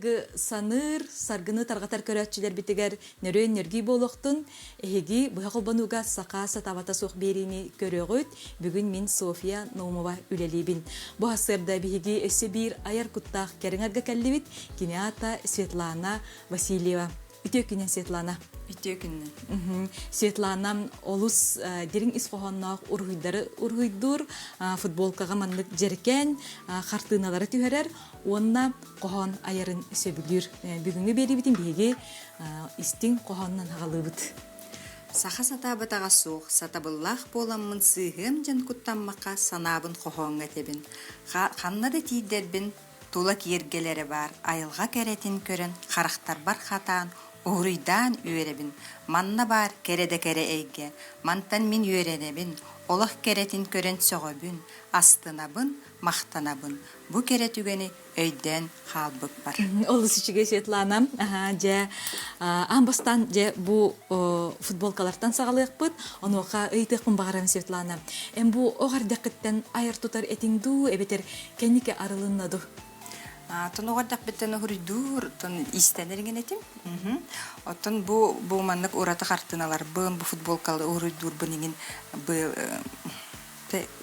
Сырдыгы саныыр, саргыны тарҕатар көрөөччүлэрбитигэр нөрүөн нөргүй буолуохтун. Эһиги быһа холбонууга саха сатаабата суох биэриини көрүөҕүт. Бүгүн мин Софья Наумова үлэлиибин. Бу сарсыарда биһиги өссө биир айар куттаах кэриҥ кэллибит. Кини аата Светлана Васильева. Үтүө күнүн, Светлана. Үтүө күнүн. Светлана олус дириҥ ис хоһоонноох уруһуйдары уруһуйдуур, футболкаҕа маннык дьэрикээн хартыыналары түһэрэр уонна хоһоон айарын сөбүлүүр. Бүгүҥҥү биэриибитин биһиги истиҥ хоһоонунан аҕалыыбыт. Саха сатаабатаҕа суох, сатабыллаах буоламмын сыыһыам дьэн куттаммакка санаабын хоһооҥҥо этэбин. Ханна да тиийдэрбин Тула киэргэлэрэ баар айылҕа кэрэтин көрөн харахтарбар хатаан, уһуруйдаан үөрэбин. Манна баар кэрэ да кэрэ эйгэ, мантан мин үөрэнэбин, олох кэрэтин көрөн сөҕөбүн, астынабын, махтанабын. Бу кэрэ түгэни өйдөөн хаалбыппар. Олус үчүгэй Светлана. Дьэ, аан бастаан дьэ бу футболкалартан саҕалыахпыт. Онуоха ыйытыахпын баҕарабын Светлана. Эн бу оҕо эрдэххиттэн айар тутар этиҥ дуу, эбэтэр Кэнники арылынна ду? Тон оҕо эрдэхпиттэн уһуруйдуур, тон иистэнэр иҥин этим. Оттон бу бу маннык ураты хартыыналарбын, бу футболкалы уһуруйдуурбун иҥин бы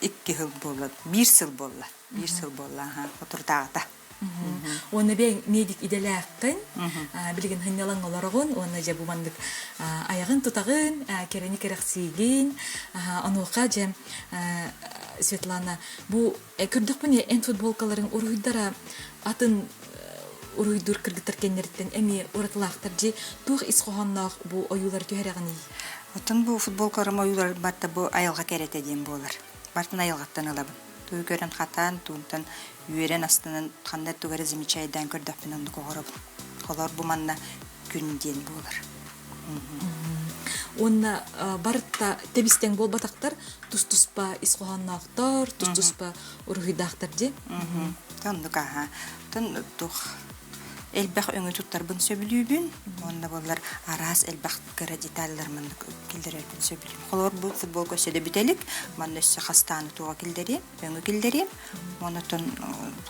икки сыл буолла, биир сыл буолла, биир сыл буолла, отурдааҕыта. Уонна бэйэҥ медик идэлээххин, билигин сынньалаҥ олороҕун, уонна дьэ бу маннык айаҕын тутаҕын, кэрэни кэрэхсиигин. Онуоха дьэ Светлана, бу Көрдөхпүнэ, эн футболкаларыҥ уруһуйдара атын уруһуйдуур кыргыттар кэннэриттэн эмиэ уратылаахтар дьи туох ис хоһоонноох бу ойуулары түһэрэҕиний? Оттон бу футболкаларым ойуулар барыта бу айылҕа кэрэтэ диэн буолар. Барытын айылҕаттан ылабын. Тугу көрөн хатаан, туунтан үөрэн астынан ханна тугу эрэ замечайдаан көрдөхпүнэ оннук оҥоробун. Холор бу манна күн диэн буолар. Уонна барыта тэбистэҥ буолбатахтар, тус-туспа ис хоһоонноохтор, тус-туспа уруһуйдаахтар дии. Оннук аха. Тон туох элбэх өҥү туттарбын сөбүлүүбүн. Уонна буоллар араас элбэх кыра деталлар маннык киллэрэрбин сөбүлүүм. Холобур бу футболка өссө да бүтэлик, манна өссө хастааны туоҕа киллэриэм, өҥү киллэриэм. Онотон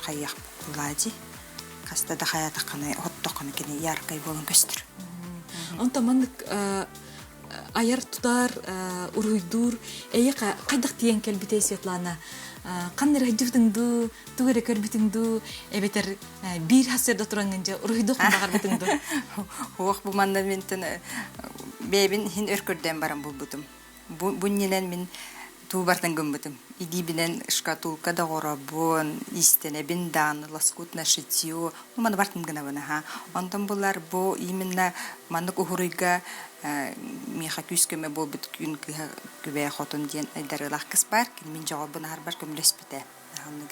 хайыах буолаа дии. Хаста да хайаатаххына, оттоххуна кини яркай буолан көстөр. Онтон маннык айар-тутар, уруһуйдуур эйиэхэ хайдах тиийэн кэлбитэй Светлана? Ханна эрэ сылдьыбытыҥ дуу, тугу эрэ көрбүтүҥ дуу, эбэтэр биир сарсыарда тураҥҥын дьэ уруһуйдуоххун баҕарбытыҥ дуу? Уох бу манна мин бэйэбин иһин өр көрдөөн баран булбутум. Бу иннинэн мин туубартан гыммытым. Илиибинэн шкатулка да оҥоробун, иистэнэбин даҕаны, лоскут на шитье, ну маны бартын гынабын аха. Онтон булар бу именно маннык уһуруйга миэхэ күүс-көмө буолбут күн кыһа Күбэйэ Хотун диэн айдарыылаах кыс баар. Кини мин дьоҕурбун аһарбар көмөлөспүтэ.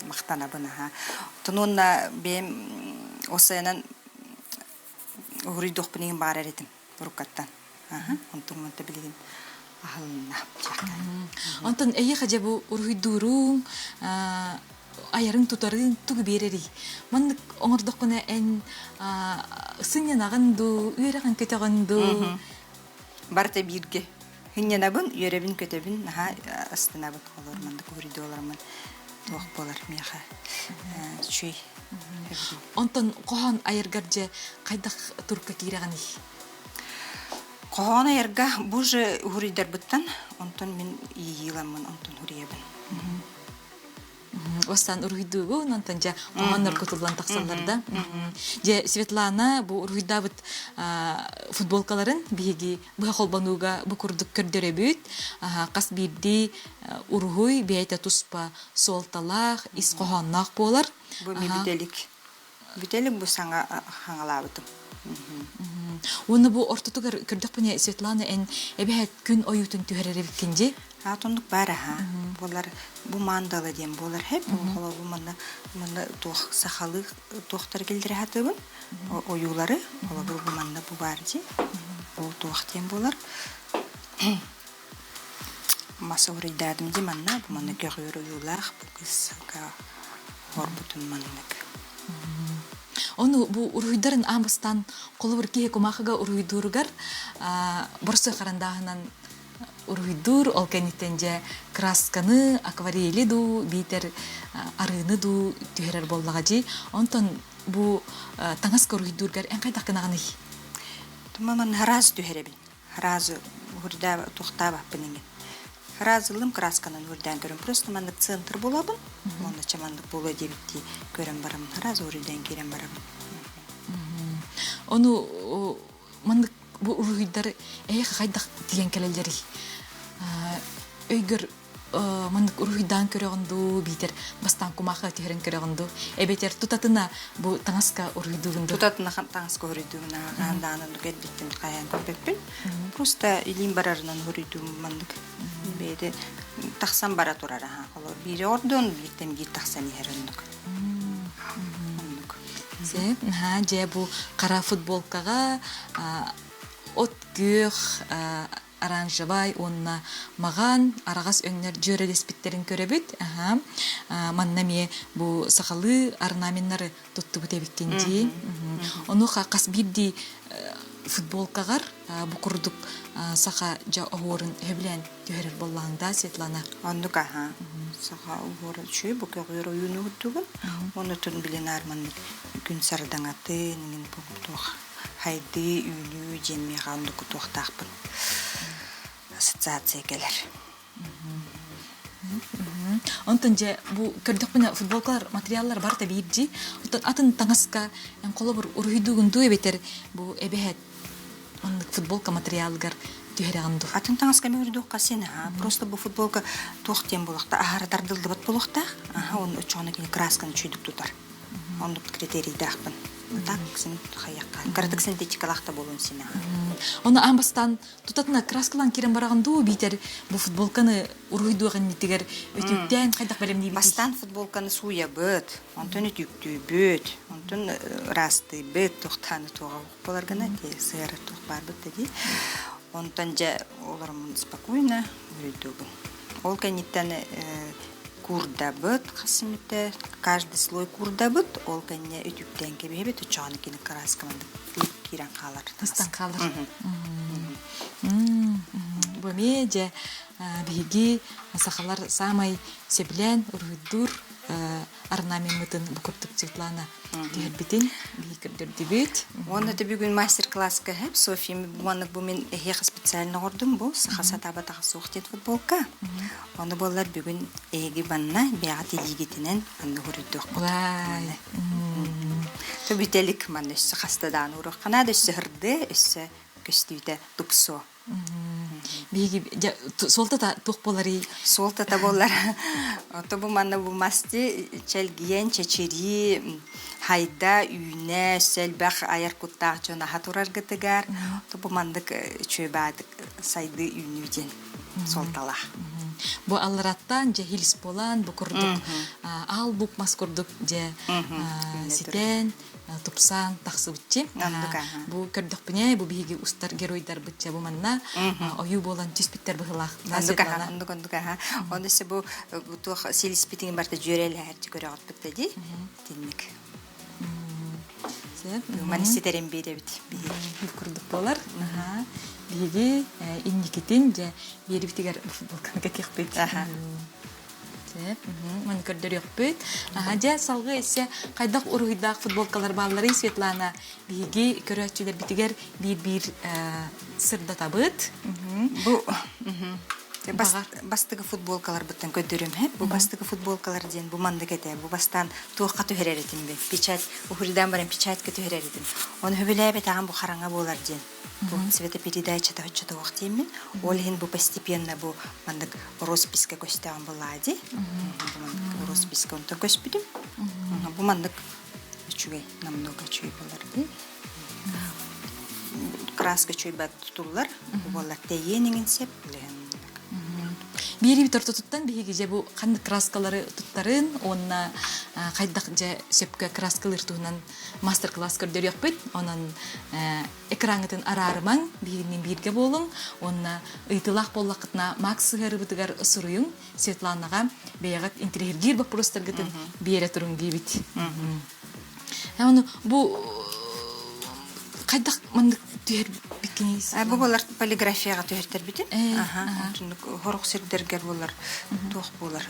Махтанабын аха. Оттон уонна бэйэм осаянан уһуруйдуохпун иһин баар этим уруккаттан. Онтон онто билигин аһылынна. Онтон эйиэхэ дьэ бу уруһуйдууруҥ, айарыҥ-тутарыҥ тугу биэрэрий? Маннык оҥордоххуна эн сынньанаҕын дуу, үөрэҕин көтөҕүн дуу? Барыта бииргэ. Сынньанабын, үөрэбин-көтөбүн, наһаа астынабын. Олор маннык уруһуйдууларыммын туох буолар миэхэ үчүгэй. Онтон хоһоон айаргар дьэ хайдах турукка киирэҕиний? Хоһоон айарга бу же уһуруйдарбыттан, онтон мин иэйииламмын, онтон уһуруйабын. Бастаан уруһуйдуугун, онтон дьэ хоһооннор кутуллан тахсаллар да. Дьэ, Светлана бу уруһуйдаабыт футболкаларын биһиги быһа холбонууга бу курдук көрдөрөбүт. Хас биирдии уруһуй бэйэтэ туспа суолталаах, ис хоһоонноох буолар. Бу бүтэlik. Бүтэlik бу саҥа хаҥалаабытым. Уонна бу ортотугар көрдөхпүнэ Светлана эн эбэһээт күн ойуутун түһэрэр эбиккин дии. Аат оннук баар аха. Буолар бу мандала диэн буолар хэп. Холобу манна манна туох сахалыы туохтар киллэрэ сатыыбын. Ойуулары. Холобур бу манна бу баар дии. Ол туох диэн буолар. Мас уруйдаатым дии манна. Бу манна көҕүөр ойуулаах бу кыысга оҥорбутум маннык. Ону бу уруһуйдарын аан бастаан холобур киһи кумаахыга уруһуйдууругар борсуой харандааһынан уруһуйдуур, ол кэнниттэн дьэ красканы, акварели дуу, биитэр арыыны дуу түһэрэр буоллаҕа дии. Онтон Бу таҥас уруһуйдуургар эн хайдах гынаҕыный? Тумаман хараас түһэрэбин. Харазы уһурдаа туохтаабаппын иҥин. Харазылым красканан уһурдаан көрөн просто маннык центр буолабын. Уонна чаманнык буолуо диэбиттии көрөн барамын. Харазы уруйдаан киирэн барабын. Ону маннык бу уруһуйдар эйиэхэ хайдах тиийэн кэлэллэрий? Өйгөр маннык уруһуйдаан көрөҕүн дуу, биитэр бастаан кумаахыга түһэрэн көрөҕүн дуу, эбэтэр тутатына бу таҥаска уруһуйдуугун дуу? Тутатына таҥаска уруһуйдуубун аҕаан даҕаны оннук эрдэттэн хайаан көрбөппүн. Просто илиим барарынан уруһуйдуум маннык. Бэйэтэ тахсан бара турар аха. Холор биири ордон, бииртэн биир тахсан иһэр оннук. Оннук. Сөп, наһаа дьэ бу хара футболкаҕа от күөх оранжевай уонна маҕан араҕас өҥнөр дьүөрэлэспиттэрин көрөбүт. Аха. Манна эмиэ бу сахалыы орнаменнары туттубут эбиккин дии. Онуоха хас биирдии футболкаҕар бу курдук саха дьэ оһуорун сөбүлээн түһэрэр буоллаҕыҥ да, Светлана? Оннук аха. Саха оһуора үчүгэй бу көҕүөр ойууну курдугун. Онутун билин аарманнык күн сардаҥатын иҥин туох хайдыы, үүнүү диэн миэхэ оннук туохтаахпын ассоциация кэлэр. Онтон дьэ бу көрдөхпүнэ футболкалар материаллар барыта биир дии. Оттон атын таҥаска эн холобур уруһуйдуугун дуу эбэтэр бу эбэһээт оннук футболка материалыгар түһэрэҕин дуу? Атын таҥаска эмиэ уруйдуохха син аха. Просто бу футболка туох диэн буолуохта аһара тардыллыбат буолуохтаах. Аха он оччоҕуна кини красканы үчүгүйдүк тутар. Оннук критерийдаахпын. Так син хайыахха. Кыратык синтетикалаах да буолуон син аха. Ону аан бастаан тутатына краскалаан киирэн бараҕын дуу биитэр бу футболканы уруһуйдуох иннитигэр өтүүктээн хайдах бэлэмниибитий? Бастаан футболканы сууйабыт, онтон өтүүктүүбүт, онтон ыраастыыбыт, туохтааны туоҕа буолар гына сыһыары туох баарбыт да дии. Онтон дьэ олороммун спокойно уруйдуубун. Ол кэнниттэн куурдабыт хас мүтэ каждый слой куурдабыт ол кэннэ үтүктээн кэбиһэбит оччоҕуна кини краскаланып киирэн хаалар ыстан хаалар бу эмиэ дьэ биһиги сахалар саамай сөбүлээн уруһуйдуур орнамеммытын бу курдук Светлана түһэрбитин биһи көрдөрдүбүт. Уонна да бүгүн мастер-класска хэп Софья маннык бу мин эһиэхэ специально оҥордум бу саха сатаабатаҕа суох диэн футболка. Ону буоллар бүгүн эһиги манна бэйэҕит илиигитинэн манна уруйдуохпут. Бүтэлик манна өссө хаста даҕаны уруохха наада өссө һырдыа өссө көстүүтэ тупсуо. Биһиги суолтата туох буоларый? Суолтата буолар. Ото бу манна бу масти чэлгийэн, чэчирии, хайда, үүнэ, өссө элбэх айар куттаах дьон аһа тураргытыгар, ото бу маннык үчүгэй баадык сайдыы үүнүү диэн суолталаах. Бу аллараттан дьэ хилс буолан, бу курдук аал бук мас курдук дьэ ситэн, тупсаан тахсыбытчы. Бу көрдөхпүнэ, бу биһиги устар геройдарбыт бу манна ойуу буолан түспүттэр быһылаах. Оннук аха, оннук оннук аха. Онно се бу туох силиспитин барта дьүөрэлэһэрчи көрөҕүт да дии. Тинник. Маны ситэрин биэрэбит биһиги. Курдук буолар. Биһиги инникитин дьэ биэрибитигэр футболканы кэтиэхпит. Сөп, маны көрдөрүөхпүт. Дьэ, салгыы өссө хайдах уруһуйдаах футболкалар баалларый, Светлана? Биһиги көрөөччүлэрбитигэр биир-биир сырдатабыт. Бу бастакы футболкаларбыттан көрдөрүм һэ. Бу бастакы футболкалар диэн бу маннык этэ. Бу бастаан туохха түһэрэр этим бе. Печать, уһуруйдаан баран печатька түһэрэр этим. Оны хөбүлээбэтэҕим бу хараҥа буолар диэн. Бу цветопередачата оччотоох диэммин. Ол иһин бу постепенно бу маннык росписка көстөөн булаа дии. Бу маннык росписка онтон көспүтүм. Бу маннык үчүгэй, намного үчүгэй буолар дии. Краска үчүгэй тутуллар. Бу буоллар тэйиэн иҥин сеп Биири тортотуттан биһиги дьэ бу ханнык краскалары туттарын уонна хайдах дьэ сөпкө краскалыыр туһунан мастер-класс көрдөрүөхпүт. Онон экраҥҥытын араарымаҥ, биһигинниин бииргэ буолуҥ уонна ыйытыылаах буоллаххытына Макс сыһыарыбытыгар суруйуҥ, Светланаҕа бэйэҕит интэриэһиргиир боппуруостаргытын биэрэ туруҥ диибит. Ону бу хайдах маннык түһэрбиккиний? Бу буолар полиграфияҕа түһэртэрбитин. Аха, онтуннук хорох сирдэргэр буолар туох буолар.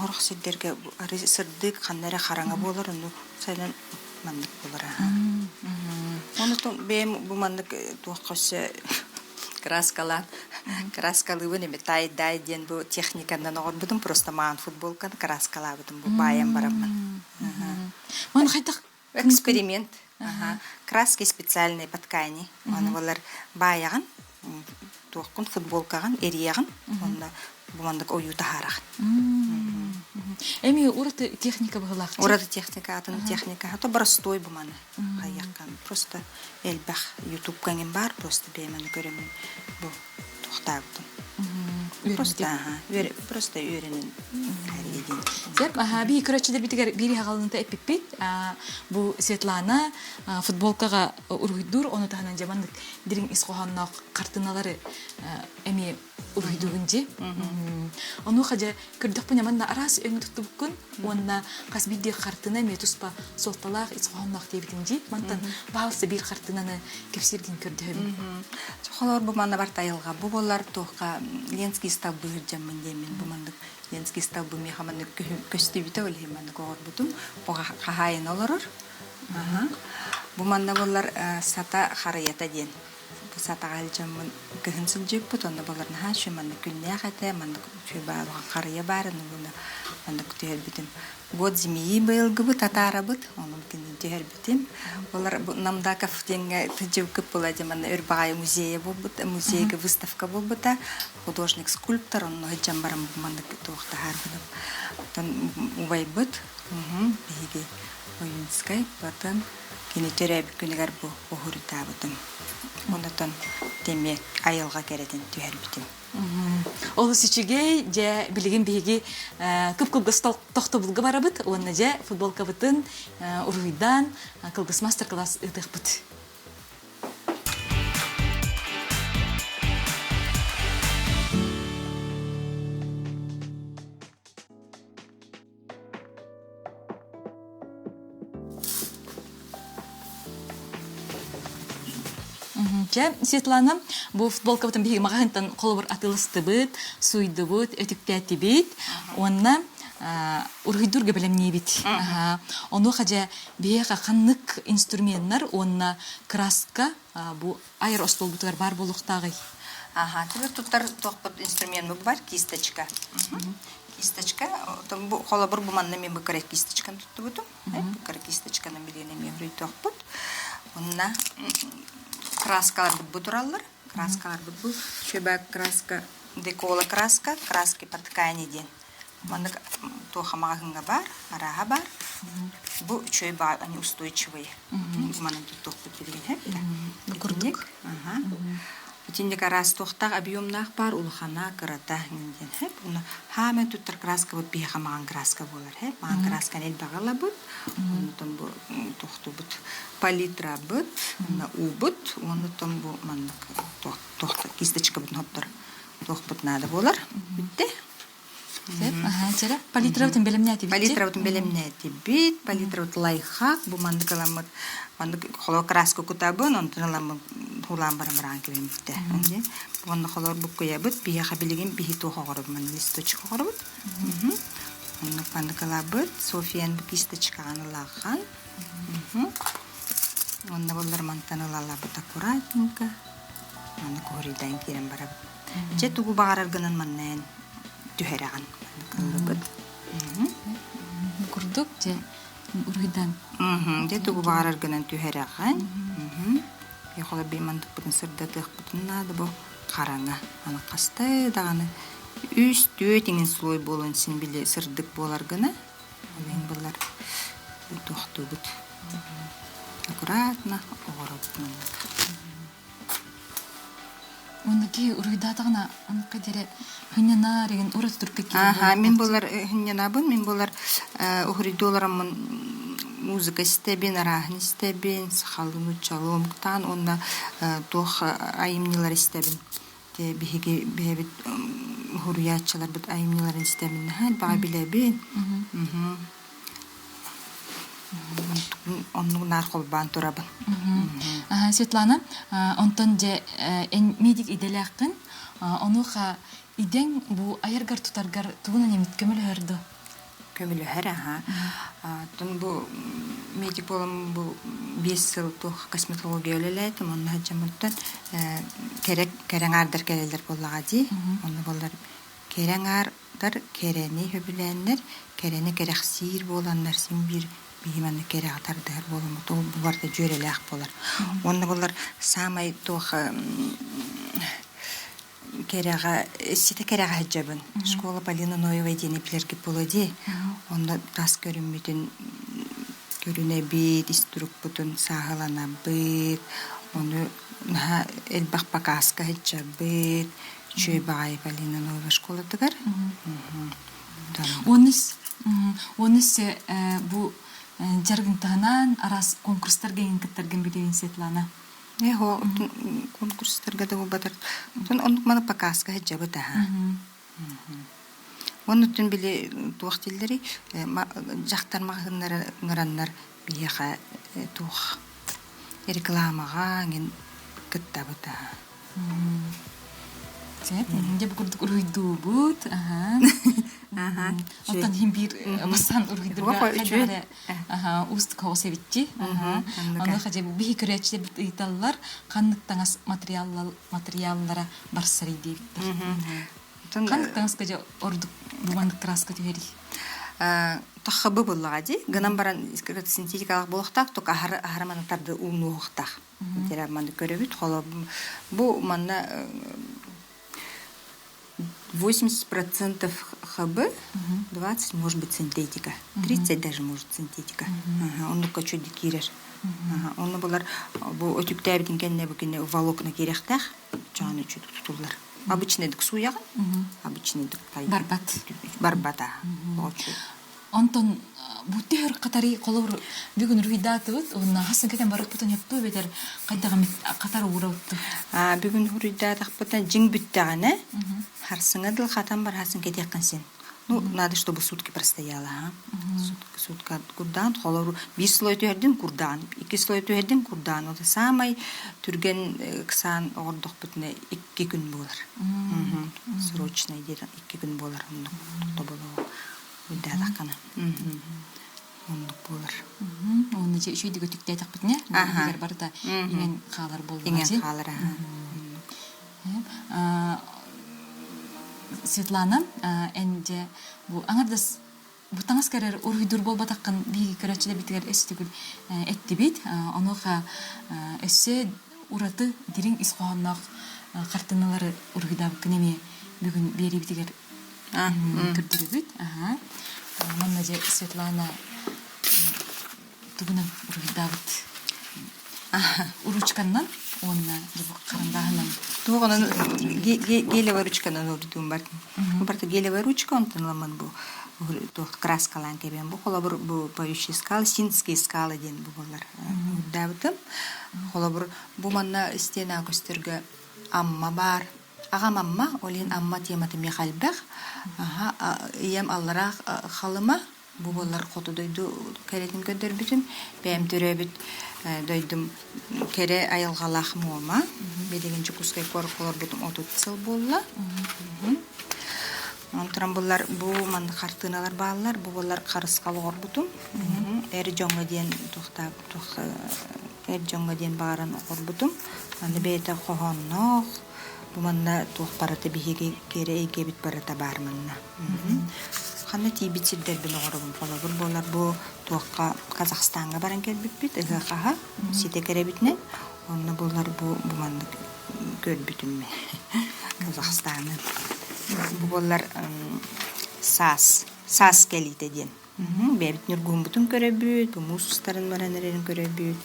Сорох сирдэргэ арыы сырдык, ханна эрэ хараҥа буолар, ону сайынан маннык буолар аһа. Ону бэйэм бу маннык туохха өссө краскалаан краскалыыбын эми тай-дай диэн бу техниканан оҕорбутум просто маан футболканы краскалаабытым бу баайан бараммын. Маны хайдах Эксперимент. Краски специальные по ткани. Аны болар баайаҕын, туохкун футболкаҕын эрийэҕин, уонна бу маннык ойуу таһаараҕын. Эми ураты техника быһылаах. Ураты техника, атын техника. То простой бу маны хайыаххан. Просто элбэх ютубка эҥин баар, просто бэйэм аны көрөмүн бу туохтаабытым. Просто, ага, просто үөрэнэн Сөп, биһи көрөөччүлэрбитигэр биир хаҕалыныта эппиппит. Бу Светлана футболкаҕа уруһуйдуур, ону таһынан дьэ маннык дириҥ ис хоһоонноох хартыыналары эмиэ уруһуйдуугун дьи. Онуоха дьэ көрдөхпүнэ манна араас өҥү туттубуккун уонна хас биирдии хартыына эмиэ туспа суолталаах ис хоһоонноох диэбитин дьи. Мантан баалса биир хартыынаны кэпсииргин көрдөһөбүн. Холор бу манна бар тайылҕа бу болар туохха Ленский столбы сылдьаммын диэммин бу маннык Ленский столбы миэхэ маннык көстүбүтэ ол иһин маннык оҕорбутум бу хаһаайын олорор бу манна боллар сата харыйата диэн бу сатаҕа илдьэммин кыһын сылдьыппыт онно болар наһаа үчүгэй маннык күннээх этэ маннык үчүгэй баалахан харыйа баар онно маннык түһэрбитим Год змеи быйылгыбыт атаарабыт, онон кинини түһэрбитим. Олар Намдаков диэҥҥэ тыдьыбыкыт була дьэ манна Өрбаҕайы музейа буолбут, музейга выставка буолбута. Художник-скульптор, онно сылдьан баран маннык туох таһаарбытым. Оттон убайбыт, биһиги Ойуунскай, потом кини төрөөбүт күнүгэр бу уһуруйтаабытым. Онотон эмиэ айылҕа кэрэтин түһэрбитим. Олус үчүгэй, дьэ билигин биһиги кып-кылгас тохтобулга барабыт уонна дьэ футболкабытын уруһуйдаан кылгас мастер-класс ыытыахпыт. Дьэ, Светлана, бу футболкабытын биһиги маҕаһыынтан холобур атыыластыбыт, сууйдубут, өтүктээтибит уонна уруһуйдуурга бэлэмниибит. Онуоха дьэ биһиэхэ ханнык инструменнар уонна краска бу айар остуолбутугар баар буолуохтааҕый? Аха, түмүк туттар туохпут инструмент бар кисточка. Кисточка, бу холобур бу манна мен бу кыра кисточканы туттубутум. Бу кыра кисточканы билигин эмиэ хоруйдуохпут. Онна краскаларбыт бу тураллар. Краскаларбыт бу шөбө краска, декола краска, краски под ткани диэн. Маннык туоха маҕаһыыҥҥа баар, арааһа баар. Бу үчүгэй баар, они устойчивые. Манан туттуохпут билигин һэп да. Курдук. Итинник араас туохтаах объемнаах баар, улахана, кырата диэн һэп. Уна хаамай туттар краскабыт биһиэхэ маҕан краска буолар һэп. Маҕан красканы элбэҕи ылабыт. Онтон бу туохтуубут палитрабыт, уонна уубут, уонна бу маннык туох кисточкабытын хоттор туохпут наада буолар. Бүтте. Палитрабытын бэлэмнээтибит. Палитрабытын бэлэмнээтибит. Палитрабыт лайфхак. Бу маннык ыламмыт маннык холо краска кутабын, онтон ыламмыт хулаан баран бараан кэбиммиттэ. Уонна холор буккуйабыт. Биһиэхэ билигин биһи туох оҕоробут, манна листочек оҕоробут. Оннук маннык ылабыт. Софиян бу кисточкаҕын ылахан. Уонна боллар мантан ылалабыт аккуратненько. Маннык уһуруйдаан киирэн барабыт. Дьэ тугу баҕараргынан манна эн түһэрэҕин кыллыбыт. Курдук дьэ уруһуйдаан. Дьэ тугу баҕараргынан түһэрэҕин. Холобур би мандыкпытын сырдатыахпытын наада бу хараҥа. Аны хаста даҕаны үс түөрт иҥин слой буолан син били сырдык буолар гына. Ол иһин буллар туохтуубут. Аккуратно оҕоробут маннык. Уонна киһи уруйдаатаҕына онукка диэри хынньанаар игин ураты турка Ааха, мин булар хынньанабын, мин булар уһуруйду олороммун музыка истэбин, арааһын истэбин, сахалыы нууччалыы омуктаан уонна туох айымньылар истэбин. Те биһиги бэйэбит уһуруйааччыларбыт айымньыларын истэбин наһаа элбэҕи билэбин. Оннук наар холбоон турабын. Светлана, онтон дьэ эн медик идэлээххин, онуоха идэҥ бу айаргар-тутаргар тугунан эмит көмөлөһөр дуо? Көмөлөһөр, аха. Оттон бу медик буолан бу 5 сыл туох косметология үлэлээтим, онно сылдьаммыттан кэрэ кэрэ аҥаардар кэлэллэр буоллаҕа дии. Онно буоллар кэрэ аҥаардар кэрэни сөбүлээннэр, кэрэни кэрэхсиир буоланнар син биир биһи маннык кэрэҕэ тардыһар буоламмыт ол бу барыта дьүөрэлээх буолар. Уонна буоллар саамай туох кэрэҕэ ситэ кэрэҕэ сылдьабын. Школа Полины Ноевой диэни билэргит буолуо дии. Онно тас көрүммүтүн көрүнэбит, ис турукпутун сааһыланабыт, ону наһаа элбэх покаска сылдьабыт. Үчүгэй баҕайы Полина Ноева школатыгар. Онус онус бу дьарыгын таһынан араас конкурстарга иҥин кыттаргын билэбин Светлана. Эһо конкурстарга да буолбатар. Оттон оннук маны показка сылдьабыт аха. Оннуттан били туох дииллэрий дьахтар маҕаһыыннара ыҥыраннар биһиэхэ туох рекламаҕа эҥин кыттабыт аха. Сөп. Дьэ бу курдук уруһуйдуубут. Аха. Оттон иһин биир бастаан уруһуйдурга хайдах эрэ уустук соҕус эбитчи. Онуоха дьэ биһи көрөөччүлэрбит ыйыталлар ханнык таҥас материаллара барсарый диэбиттэр. Ханнык таҥаска дьэ ордук бу маннык краска түһэрий? Таххабы буллаҕа дии. Гынан баран синтетикалаах буолуохтаах, только аһары аһары маны тарды уунуохтаах. Итирэ маны көрөбүт. Холо бу манна 80% ХБ, 20 может быть синтетика, 30 даже может синтетика. Оннукка чуди киирэр. Онно булар бу өтүктээбитин кэннэ бу кине волокна киирэхтээх, чааны үчү тутуллар. Обычный дык сууяҕын, обычный дык Барбат. Барбата. Онтон бу төһөр катары холобур бүгүн уруһуйдаатыбыт уонна хасын кэтэн барыппытын өптүү эбэтэр хайдах эмит катар уурабыттын. Бүгүн уруһуйдаатахпытына дьиҥ бүттэҕинэ харсыҥа дыл хатан барасын кэтиэххин син. Ну, надо, чтобы сутки простояла, а? Сутка курдаан, холобур, биир слой түһэрдин курдаан, икки слой түһэрдин курдаан. Это самай түргэн ыксаан оҕордохпутуна 2 күн буолар. Срочный диэн 2 күн буолар оннук тоболоо. Уйдаатаххына. Оннук буолар. Уонна дьэ үчүгэйдик өтүктээтэхпитинэ, иһигэр барыта иҥэн хаалар буоллаҕа Иҥэн хаалар, аха. Светлана, эн дьэ бу аҥардас бу таҥас кэрэр уруһуйдуур буолбатаххын биһиги көрөөччүлэрбитигэр өссө эттибит. Онуоха өссө ураты дириҥ ис хоһоонноох хартыыналары уруһуйдаабыккын эмиэ бүгүн биэриибитигэр көрдөрөбүт. Манна дьэ Светлана тугунан уруһуйдаабыт ручканнан уонна харандааһынан Туох онон гелевая ручканан уруйдуум бар. Бу барыта гелевая ручка, онтон ыламмын бу туох краскалаан кэбиэн. Бу холобур бу поющие скалы, Синдские скалы диэн бу буолар уруйдаабытым. Холобур бу манна стена көстөргө Амма баар. Аҕам Амма, ол иһин Амма темата миэхэ элбэх. Ийэм аллараа Халыма, бу буоллар хоту дойду кэрэтин көрдөрбүтүм. Бэйэм төрөөбүт дойдум кэрэ айылҕалаах Муома. Билигин Дьокуускай куоракка олорбутум 30 сыл буолла. Онтон буллар бу маннык хартыыналар бааллар. Бу буоллар харысхал оҕорбутум. Эр дьоҥҥо диэн туохтаах туох эр дьоҥҥо диэн баҕаран оҕорбутум. Аны бэйэтэ хоһоонноох, бу манна туох барыта биһиги кэрэ эйгэбит барыта баар манна. Ханна тиийбит сирдэрбин оҕоробун холобур буолар бу туохха Казахстаҥҥа баран кэлбиппит ыһыахаһа ситэ кэрэбитинэн онно буолар бу бу маннык көрбүтүм мин Казахстаны. Бу буолар саас саас кэлиитэ диэн Бэйэбит ньургуһуммутун көрөбүт, бу муус устарын баран эрэрин көрөбүт.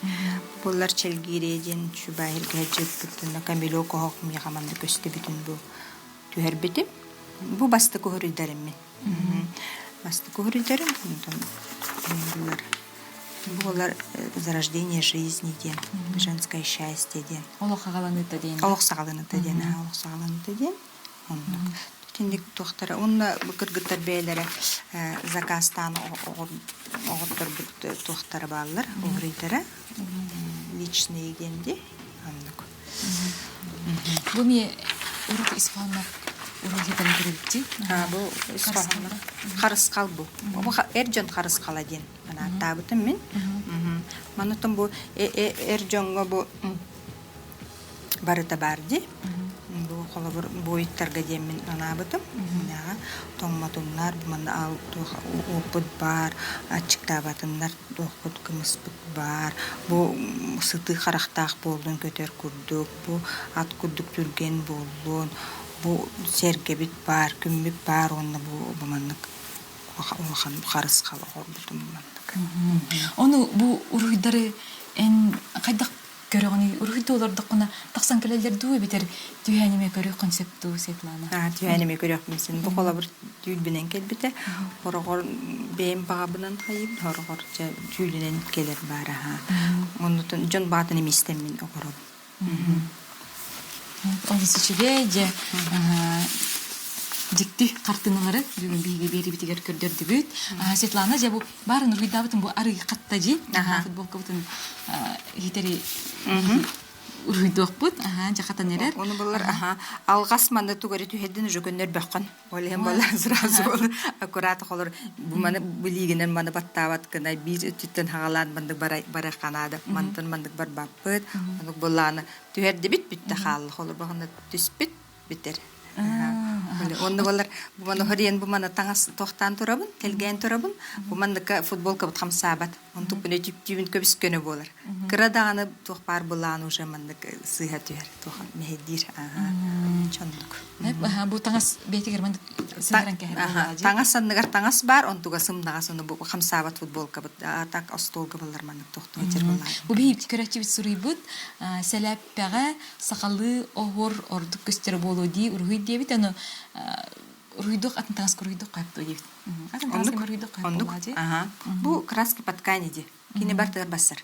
Буоллар Чэлгиирэ диэн Чубаһирга сылдьыбыппыт Камелек оһох миэхэ манна көстүбүтүн бу түһэрбитим. Бу бастакы уһуруйдарым мин. Бастакы уһуруйдарым онтон булар буолар зарождение жизни диэн, женское счастье диэн. Олох саҕаланыыта диэн. Олох саҕаланыыта диэн, олох саҕаланыыта диэн. Оннук. Итинник туохтара уонна бу кыргыттар бэйэлэрэ заказтаан оҕотторбут туохтара бааллар, уһуруйдара личные диэн дии оннук. Бу эмиэ урут ис хоһоонноох уруһуйдарын көрөбүт Бу ис хоһоонноох харысхал бу. Бу эр дьон харысхала диэн анааттаабытым мин. Манытын бу эр дьоҥҥо бу барыта баар дии. Бу холобур буойуттарга диэммин анаабытым. Иннэҕэ тоҥмотуннар, манна аал туох уоппут баар, аччыктаабатыннар, туохпут кымыспыт баар. Бу сытыы харахтаах буоллун көтөр курдук, бу ат курдук түргэн буоллун, бу сэргэбит баар, күммүт баар уонна бу маннык улахан харысхал оҥорбутум маннык. Ону бу уруһуйдары эн хайдах көрөҕүнүй уруһуйдуу олордоххуна тахсан кэлэллэр дуу эбэтэр түһээн эмиэ көрүөххүн сөп дуу Светлана? Түһээн эмиэ көрүөхпүн син. Бу холобур түүл кэлбитэ. Хороҕор бэйэм баҕабынан хайыыбын, хороҕор дьэ түүлүнэн кэлэр баар аһаа. Оннутун дьон баҕатын эмиэ истэммин оҕоробун. Олус үчүгэй дьэ дьикти хартыыналары бүгүн биһиги биэрибитигэр көрдөрдүбүт. Светлана дьэ бу баарын уруһуйдаабытын бу арыы хатта дьи футболкабытын иһитэри уруһуйдуохпут дьэ хатан эрэр. Ону булар аха алҕас манна тугу эрэ түһэрдин уже көннөрбөххүн. Ол иһин буолла сразу аккурат холор бу маны билиигинэн маны баттаабат гына биир өттүттэн хагалаан маннык бара ханаада мантан маннык барбаппыт онук буллааны түһэрдибит бүттэ хаалла холор баҕана түспүт бүтэр онно болар бу маны хориен бу маны таҥас тохтаан турабын тэлгээн турабын бу манныка футболкабыт хамсаабат онтук күнэ түптүүбүн көбүс көнө буолар кыра даҕаны туох баар былаан уже маннык сыыһа түһэр туох мэһэйдиир чоннук бу таҥас бэйэтигэр маннык сыһаран кэһэр таҥас санныгар таҥас баар онтуга сымнаҕас ону бу хамсаабат футболкабыт а так остуолга баллар маннык тохтуу баллар бу биһиги көрөөччүбүт суруйбут сэлээппэҕэ сахалыы оһуор ордук көстөр буолуо дии уруһуй диэбит ону уруһуйдуох атын таҥаска уруһуйдуох хайыптуо диэбит атын таҥаска уруһуйдуох Оннук. Аха. Бу краски по ткани ди. Кини бартыгар бассар.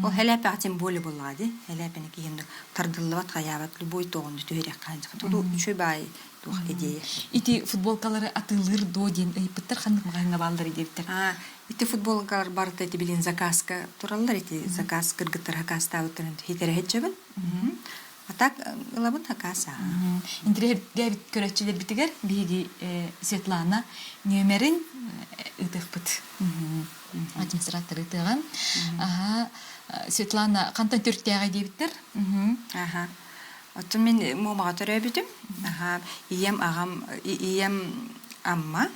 Ол хэлээпэҕэ тем более буоллаҕа ди. Хэлээпэни киһин тардыллыбат хайаабат любой тоҕунду түһэриэххэ Туту үчүгэй баай туох идея. Ити футболкалары атыылыыр дуо диэн ыйыппыттар ханнык маҕаһыыҥҥа бааллар диэбиттэр. Ити футболкалар барыта ити билин заказка тураллар ити заказ кыргыттар заказтаабыттарын хитэрэһэччэбин. А так ылабын заказ Интириэһиргээбит көрөөччүлэрбитигэр биһиги Светлана нүөмэрин ыытыахпыт. Администратор ыытыаҕын. Аха Светлана хантан төрүттээҕэй диэбиттэр. Аха. Оттон мин Муомаҕа төрөөбүтүм. Аха. Ийэм аҕам ийэм Амма.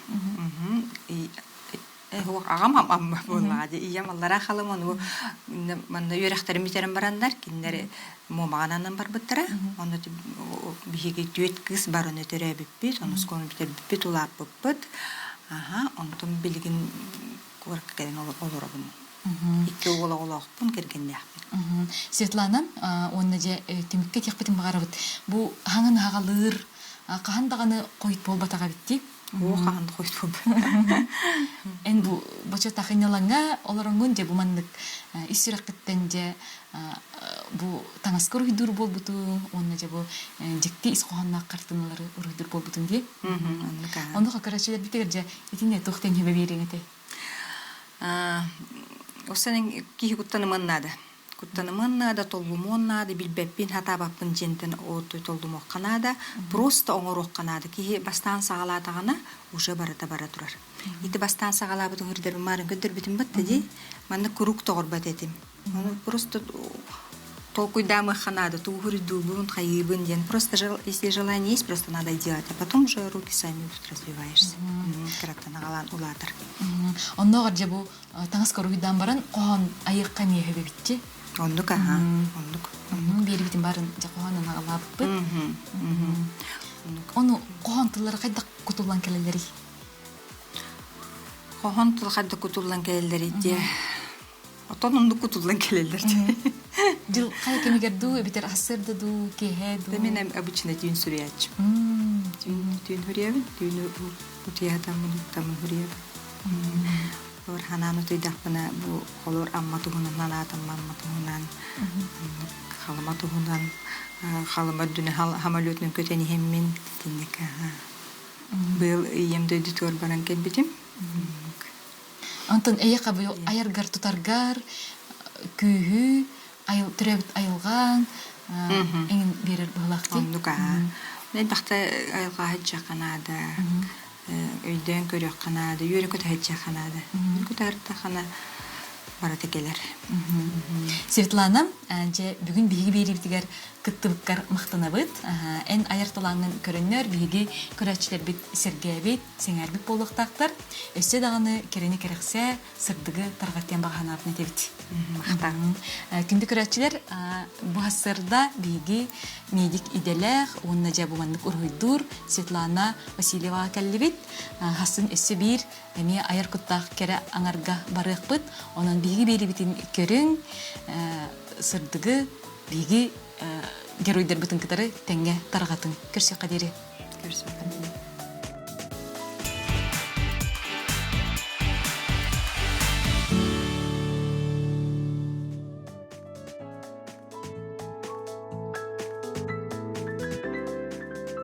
Аҕам Амма буоллаҕа дии. Ийэм аллараа халым ону манна үөрэхтэрин бүтэрэн бараннар кинилэр Муомаҕа ананан барбыттара. Онно биһиги түөрт кыыс барыны төрөөбүппүт, онус оскуоланы бүтэрбиппит, улааппыппыт. Аха, онтон билигин куоракка кэлэн олоробун. Икки уол оҕолоохпун, кэргэннээхпин. Светлана, уонна дьэ түмүккэ этиэхпитин баҕарабыт. Бу хаҥын аҕалыыр хаһан даҕаны хойут буолбатаҕа эбит дии. Оо, хаһан да хойут буолбатах. Эн бу бочуоттаах инньалаҥҥа олороҥҥун дьэ бу маннык ис сүрэххиттэн дьэ бу таҥаска уруһуйдуур буолбутуҥ уонна дьэ бу дьикти ис хоһоонноох хартыыналары уруһуйдуур буолбутуҥ дии. Оннук көрөөччүлэрбитигэр дьэ итиннэ туох диэн сүбэ биэриэҥ этэй? Осен киһи куттаныман наада. Куттаныман наада, толлумуон наада, билбэппин, хатаабаппын дьиэнтэн отой толлумуохха наада. Просто оҥоруохха наада. Киһи бастаан саҕалаатаҕына уже барыта бара турар. Ити бастаан саҕалаабыт уһурдарбын маарын көрдөрбүтүм батта дии. Манна куруук тоҕорбот этим. Ону просто толкуйдаамыахха наада, тугу хуруйдуубун, хайыыбын диэн. Просто если желание есть, просто надо делать, а потом уже руки сами будут развиваешься. Кыраттан аҕалаан улаатар. Оннооҕор дьэ бу таҥас коруйдаан баран хоһоон айыахха эмиэ өбүбүтчи. Оннук аха, оннук. Биэрибитин барын дьэ хоһоонун аҕалаабыппыт. Ону хоһоон тыллара хайдах кутуллан кэлэллэрий? Хоһоон тыл хайдах кутуллан кэлэллэрий диэ. Отон оннук кутуллан кэлэллэр Дьыл хайа кэмигэр дуу, эбэтэр ассыарда дуу, киэһэ дуу? Мен обычно түүн суруйааччым. Түүн түүн суруйабын, түүн утуйаатаммын уктаммын суруйабын. Олор ханаан утуйдахпына бу холор Амма туһунан анаатым Амма туһунан, Халыма туһунан, Халыма үрдүнэ самолетунан көтөн иһэммин итинник. Быйыл ийэм дойдутугар баран кэлбитим. Онтон эйиэхэ быйыл айаргар тутаргар күүһү, төрөөбүт айылҕаҥ эҥин биэрэр быһыылаах дии. Оннук аһа. Элбэхтэ айылҕа сылдьыахха наада, өйдөөн көрүөххэ наада, үөрэ-көтө сылдьыахха наада. Үөрэ-көтө барыта кэлэр. Светлана, дьэ бүгүн биһиги биэриибитигэр кыттыбыккар махтанабыт. Эн айар талааҥҥын көрөннөр биһиги көрөөччүлэрбит сэргээбит, сэҥээрбит буолуохтаахтар. Өссө даҕаны кэрэни кэрэхсээ, сырдыгы тарҕат диэн баҕа санаабын этэбит. Махтал. Күндү көрөөччүлэр, бу сарсыарда биһиги медик идэлээх уонна дьэ бу маннык уруһуйдуур Светлана Васильеваҕа кэллибит. Хасын өссө биир эмиэ айар куттаах кэрэ аҥарга барыахпыт. Онон биһиги биэрибитин көрүҥ, сырдыгы биһиги геройдарбытын кытары тэҥҥэ тарҕатыҥ. Көрсүөххэ диэри. Көрсүөххэ.